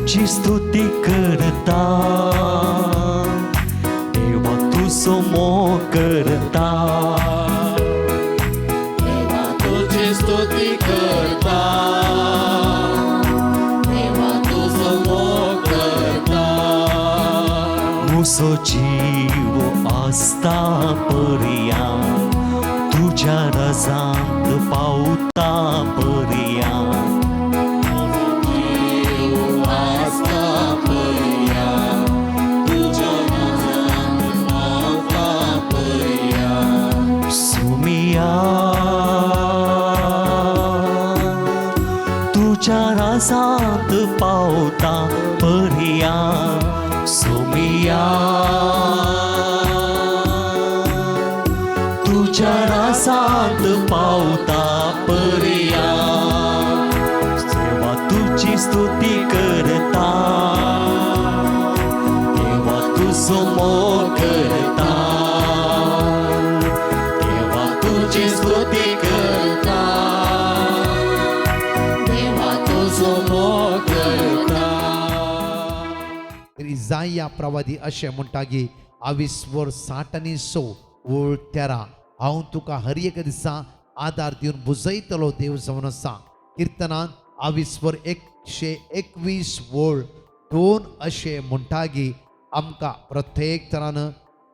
तुजी स्तुती करता, देवा तुजो मोग करता. देवा तुजी स्तुती करता, देवा तुजो मोग करता. मुसो जीव आसता पर्या, तुज्या रजांत पावता पर्या. जीव आसता पर्या, तुज्या रजांत पावता पर्या. सुमिया, तुज्या रजांत पावता पर्या. सुमिया, तुज्या रजांत पावता पर्या. देवा तुजी स्तुती करता, देवा तुजो मोग करता. देवा तुजी स्तुती करता, देवा तुजो मोग करता. इजाया प्रवादी अशें म्हणटा की आवीस वर 60 आनी 6 ओळ 13, हांव तुका हर एक दिसा आदार दिवन बुजयतलो देव जावन आसा. किर्तनान आवीस वर 121 ओळ 2 अशें म्हणटा की आमकां प्रत्येक तरान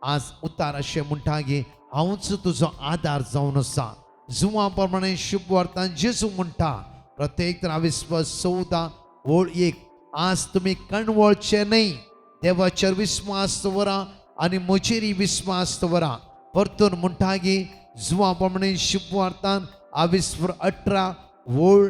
आज उतार अशें म्हणटा की हांवच तुजो आदार जावन आसा. जुवा प्रमाणे शुभवार्तान जेजू म्हणटा प्रत्येक तर आवीस वर 14 ओळ 1, आज तुमी कणवळचे न्हय, देवाचेर विस्वास दवरा आनी म्हजेरय विस्वास दवरा. परतून म्हणटा की जुवा प्रमाणे शुभवार्तान आवीस वर 18 ओळ,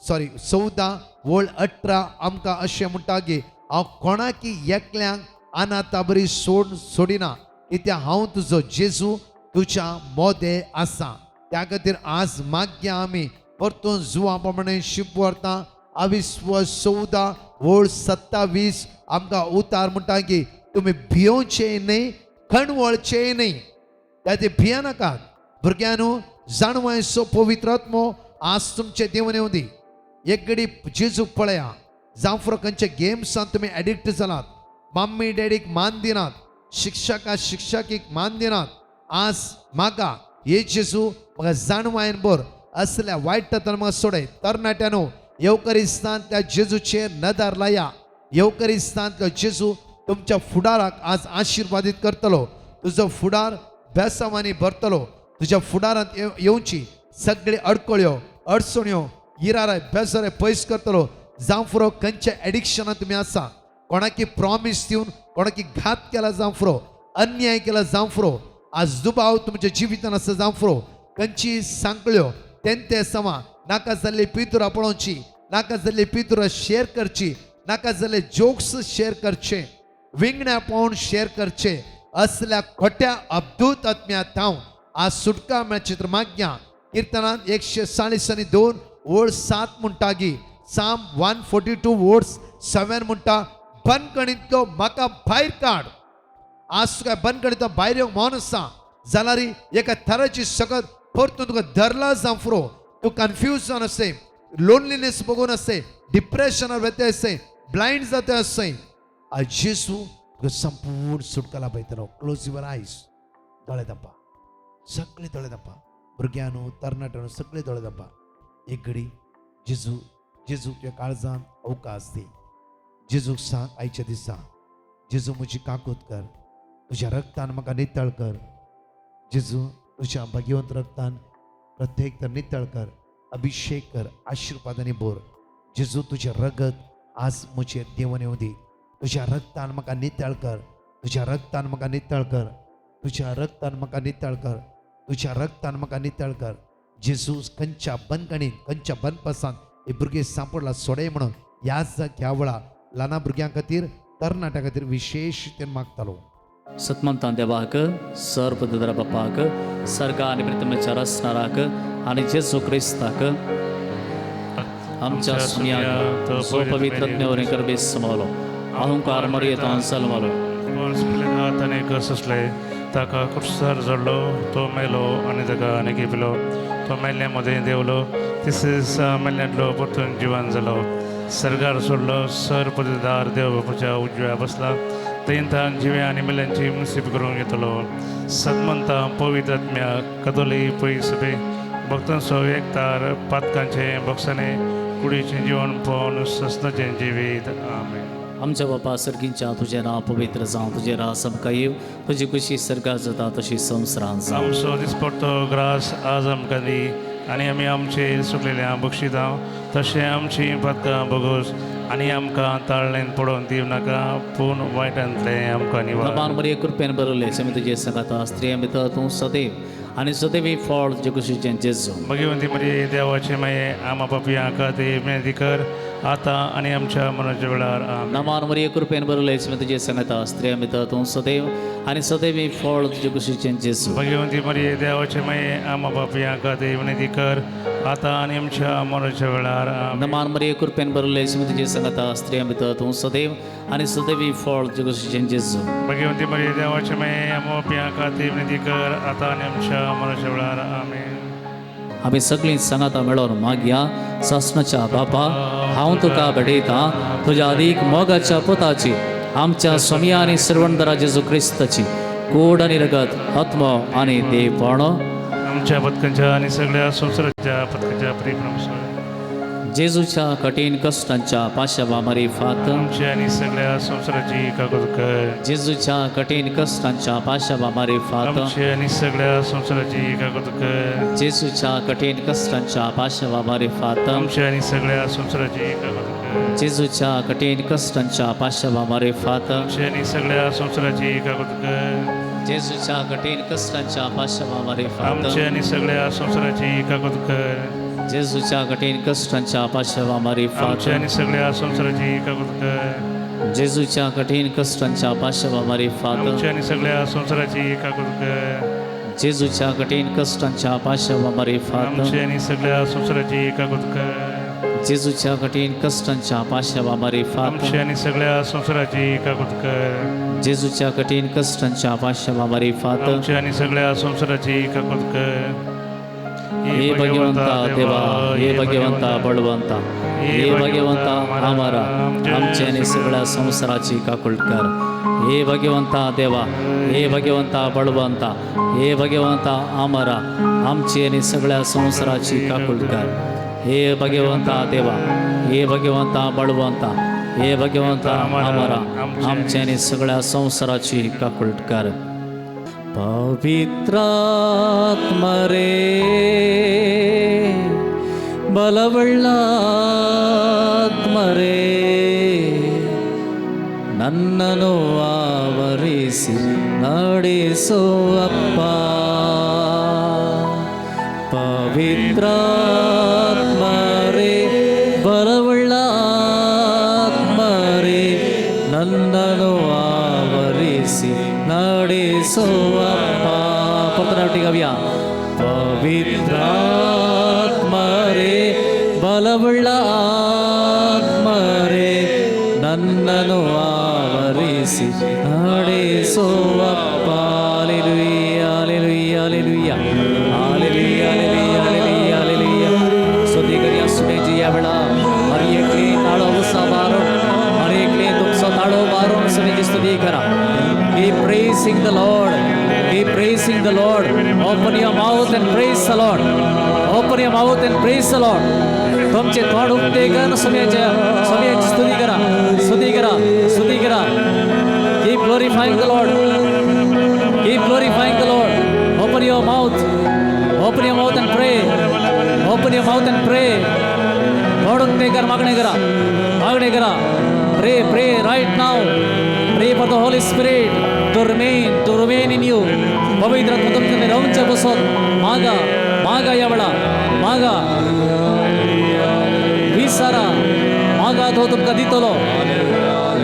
सॉरी, 14 ओळ 18 आमकां अशें म्हणटा की हांव कोणाकी एकल्यांक अनाथा बरी सोडिना, कित्याक हांव तुजो जेजू तुज्या मोदे आसा. त्या खातीर आज मागया आमी परतून जुवा प्रमाणे शुभवार्ता आवीस वर 14 ओळ 27 आमकां उतार म्हणटा की तुमी भियोवचे न्हय, खणवळचे न्हय. त्या ते भियनाकात भुरग्यांनो. जाणवायचो पवित्र आत्मो आज तुमचे देवन येवं दी. एक घडी जेजूक पळया. जावं खंयच्या गेम्सान तुमी एडिक्ट जालात, मम्मी डॅडीक मान दिनात, शिक्षका शिक्षकीक मान दिनात, आज म्हाका हे जेजू म्हाका जाणवायन भर, असल्या वायट तरान म्हाका सोडय. तरणाट्यानो, येवकरिस्तांतल्या जेजूचेर नदर लाया. येवकरिस्तांतलो जेजू तुमच्या फुडाराक आज आशिर्वादीत करतलो. तुजो फुडार बेसांवांनी भरतलो. तुज्या फुडारांत येवची सगळी अडकळ्यो, अडचण्यो, इराराय, बेजाराय पयस करतलो. जावं फुरो खंयच्या एडिक्शनान तुमी आसा, कोणाकी प्रॉमीस दिवन कोणाकी घात केला जावं फुरो, अन्याय केला जावं फुरो, आज दुबाव तुमच्या जिवितान आसा जावं फुरो, खंयची सांकळ्यो तेंते समा, नाका जाल्ली पितुरां पळोवची, नाका जाल्ली पितुरां शेअर करची, नाका जाल्ले जोक्स शेअर करचे, विंगण्या पळोवन शेअर करचे, असल्या खोट्या अब्दूत आत्म्या थावन आज सुटका मेळची तर मागया. किर्तनात 142 ओळ 7 म्हणटा की, साम 142 ओळ 7 म्हणटा, बंदखणींतलो म्हाका भायर काड. आज तुका बंदखणींतलो भायर येवंक मन आसा जाल्यार एका थराची सकत परतून तुका धरला जावं फुरो, तूं कन्फ्यूज जावन आसय, लोनलीनेस बघून आसय, डिप्रेशनार वेता आसय, ब्लायंड जाता आसय, आज जेजू तुका संपूर्ण सुटका लाभयतलो. Close your eyes. दोळे धांपा, सगळे दोळे धांपा. भुरग्यांनो, तरणाट्यांनो, सगळे दोळे धांपा. एक घडी जेजू, जेजू तुज्या काळजान अवकाश दी. जेजूक सांग आयच्या दिसा, जेजू, म्हजी काकूत कर, तुज्या रक्तान म्हाका नितळ कर. जेजू, तुज्या भाग्यवंत रक्तान प्रत्येक तर नितळ कर, अभिषेक कर, आशिर्वादांनी भर. जेजू, तुजें रगत आज म्हजेर देवन येवं दी. तुज्या रक्तान म्हाका नितळ कर, तुज्या रक्तान म्हाका नितळ कर, तुज्या रक्तान म्हाका नितळ कर, तुज्या रक्तान म्हाका नितळ कर. जेजू, खंयच्या बंदखणीत, खंयच्या बनपासांत हे भुरगे सांपडला, सोडय म्हणून ह्याच ह्या वेळा ल्हाना भुरग्यां खातीर, तरणाट्या खातीर विशेश ते मागतालो. सतमंतान देवाक, सर्वदर बापाक, सर्गा आनी प्रथमेच्या रसणाराक आनी जेजू क्रिस्ताक आमच्या सुन्याक जो पवित्र ज्ञान करबेस समवलो, अहंकार मर्येतान जल्मलो. पोन्स पिलात आनी सोंसले, ताका कुर्सार जोडलो, तो मेलो आनी ताका आनी पिलो. तो मेल्ल्या मदें देंवलो, तिसरे दिसा मेल्ल्यांतलो परतून जिवन जालो. सरकार सोडलो सर पददार देव बापाच्या उजव्या बसला थंय जिव्या आनी मेल्यांची मुसीब करूंक येतलो. सदमंता पवित्र आत्म्या कदोली पै सभे भक्तांचो एकतार पातकांचे बक्षाने कुडीचें जिवन पळोवन सस्नाचें जिवीत. आमेन. आमच्या बापा सर्गींच्या तुजें नांव पवित्र जावं, तुजें राज आमकां येवं, तुजी खुशी सर्गात जाता तशी संवसारांत जावं. आमचो दिसपडतो ग्रास आज आमकां दी आनी आमी आमचे सुकलेल्या बक्षितां तशें आमची पातकां बगोस आनी आमकां ताळ्ळेन पडोवन दिवं नाका पूण वायटांतलें आमकां निवार. नमान मरिये कृपेन बरयलें आमी तुजे सांगाता, स्त्रियां भितर तूं सदैव आनी सदैव फळ तुजे कुशीचें जेजू. भगवंती मरिये देवाचे माये आमा पापयां खातीर विनंती कर आतां आनी आमच्या मरणाच्या वेळार. आमेन. नमान मरिये कृपेन बरयलें आमी तुजे सांगाता, स्त्रियां भितर तूं सदैव आनी सदैव फळ तुजे कुशीचें जेजू. भगवंती मरिये देवाचे माये आमा पापयां खातीर विनंती कर आतां आनी आमच्या मरणाच्या वेळार. आमेन. नमान मरिये कृपेन बरयलें आमी तुजे सांगाता, स्त्रियां भितर तूं सदैव आनी सदैव फळ तुजे कुशीचें जेजू. भगवंती मरिये देवाचे माये आमा पापयां खातीर विनंती कर आतां आनी आमच्या मरणाच्या वेळार. आमेन. आमी सगळीं सांगाता मेळोन मागया. सासणाच्या बापा, हांव तुका भेटयतां तुज्या अदीक मोगाच्या पुताची, आमच्या स्वामया आनी सर्वंदरा जेजू क्रिस्ताची कोड आनी रगत, आत्मो आनी देवपण आमच्या पथकांच्या आनी सगळ्या संवसाराच्या पथकांच्या प्रेम जेजूच्या कठीण कश्टांच्या पाशावा मारिफात आमच्या आनी सगळ्या संवसाराची काकूत कर. जेजूच्या कठीण कश्टांच्या पाशावा मारिफात आमच्या आनी सगळ्या संवसाराची काकूत कर. जेजूच्या कठीण कश्टांच्या पाशावा मारिफात आमच्या आनी सगळ्या संवसाराची काकूत कर. जेजूच्या कठीण कश्टांच्या पाशावा मारिफात आमच्या आनी सगळ्या संवसाराची काकूत कर. जेजूच्या कठीण कश्टांच्या पाशावा मारिफात आमच्या आनी सगळ्या संवसाराची काकूत कर. जेजूच्या कठीण कश्टांच्या पाशावा मारिफात आमच्या आनी सगळ्या संवसाराची काकूत कर. जेजूच्या कठीण कश्टांच्या पाशावा मारिफात आमच्या आनी सगळ्या संवसाराची काकूत कर. जेजूच्या कठीण कश्टांच्या पाशावा मारिफात आमच्या आनी सगळ्या संवसाराची काकूत कर. जेजूच्या कठीण कश्टांच्या पाशावा मारिफात आमच्या आनी सगळ्या संवसाराची काकूत कर. जेजूच्या कठीण कश्टांच्या पाशावा मारिफात आमच्या आनी सगळ्या संवसाराची काकूत कर. हे भगवंता देवा, हे भगवंता बळवंता, हे भगवंता आमारा, आमच्या आनी सगळ्या संवसाराची काकूट कर. हे भगवंता देवा, हे भगवंता बळवंता, हे भगवंता आमारा, आमची आनी सगळ्या संवसाराची काकूट कर. हे भगवंता देवा, हे भगवंता बळवंता, हे भगवंता आमारा, आमच्या आनी सगळ्या संवसाराची काकूट कर. पवित्रात्मरे ಬಲವುಳ್ಳಾತ್ಮರೇ, ನನ್ನನ್ನು ಆವರಿಸಿ ನಡೆಸುವಪ್ಪ. ಪವಿತ್ರಾತ್ಮರೇ ಬಲವುಳ್ಳಾತ್ಮರೇ, ನನ್ನನ್ನು ಆವರಿಸಿ ನಡೆಸುವಪ್ಪ. ಪುತ್ರನೊಟ್ಟಿಗೆ ಅವ್ಯ. ಪವಿತ್ರಾತ್ಮರೇ ಬಲವುಳ್ಳ ಆತ್ಮರೇ, ನನ್ನನ್ನು ಆವರಿಸಿ ನಡೆಸುವಪ್ಪ. Hallelujah, hallelujah, hallelujah, hallelujah, hallelujah, hallelujah. स्तुती करूया सुनेची या वेळा. हर एकली ताळो उसा मारून, हर एकली तुमचो ताळो मारून सुनेची स्तुती करा. Keep praising the Lord. Keep praising the Lord. Open your mouth and praise the Lord. Open your mouth and praise the Lord. तुमचे तोंड उक्ते करून स्वामीच्या स्वामीची स्तुती करा, स्तुती करा, स्तुती करा. Keep glorifying the Lord. Keep glorifying the Lord. Open your mouth. Open your mouth and pray. Open your mouth and pray. तोंड उक्ते कर मागणे करा, मागणे करा. Pray, pray right now. Pray for the Holy Spirit to remain in you. पवित्र आत्मा तुमच्या रावच्या बसत मागा, मागा या वेळा, मागा. विसारा, मागा, तो तुमकां दितलो.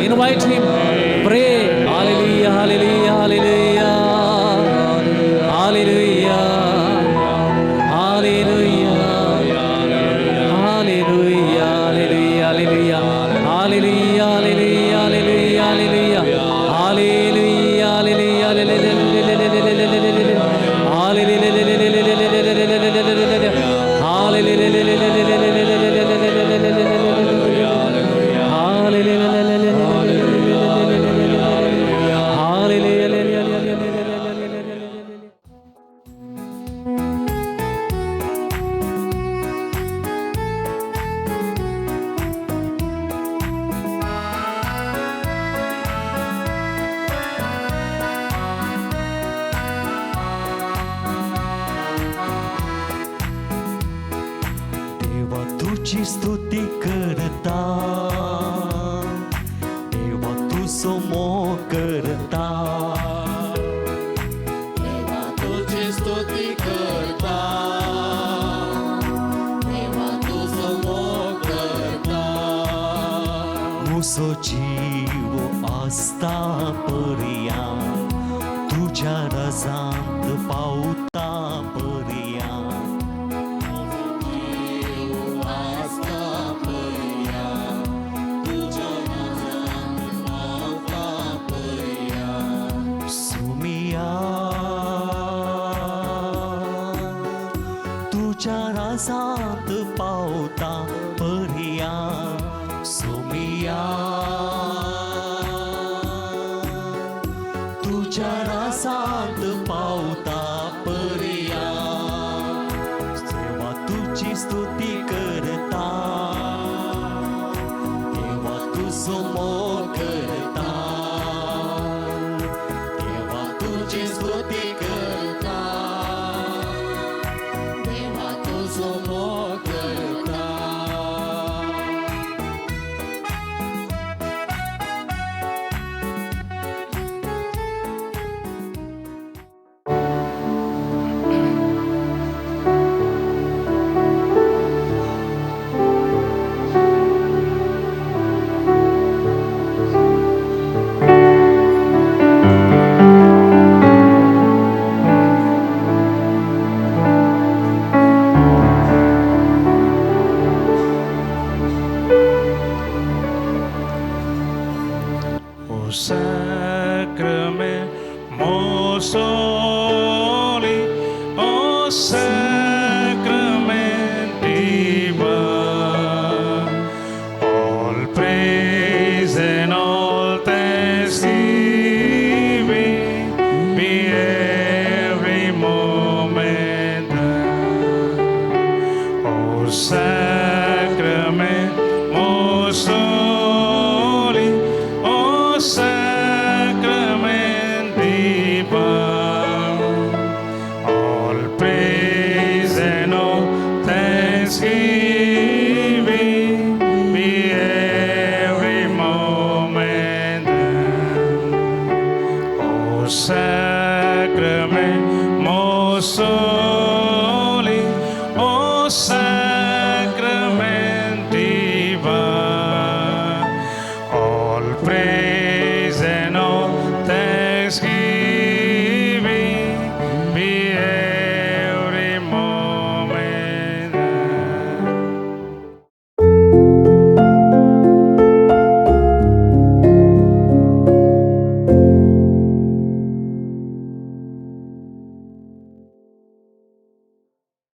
Invite him. Pray. Hallelujah, hallelujah, hallelujah, hallelujah, hallelujah, hallelujah, hallelujah, hallelujah, hallelujah, hallelujah, hallelujah, hallelujah, hallelujah, hallelujah. देवा तुजी स्तुती करता, देवा तुजो मोग करता, देवा तुजी स्तुती करता, देवा तुजो मोग करता, म्हजो जीव आसता पर्या तुज्या रजांत पावता पर्या, जीव आसता पर्या तुज्या रजांत पावता पर्या, सुमिया तुज्या रजांत पावता पर्या, सुमिया तुज्या रजांत पावता पर्या, देवा तुजी स्तुती करता, देवा तुजो मोग करता, देवा तुजी स्तुती करता, देवा तुजो मोग करता. O sacrament most holy, O sacrament divine, all praise and all thanksgiving be every moment thine. O sacrament most holy, O sacrament divine, all praise and all thanksgiving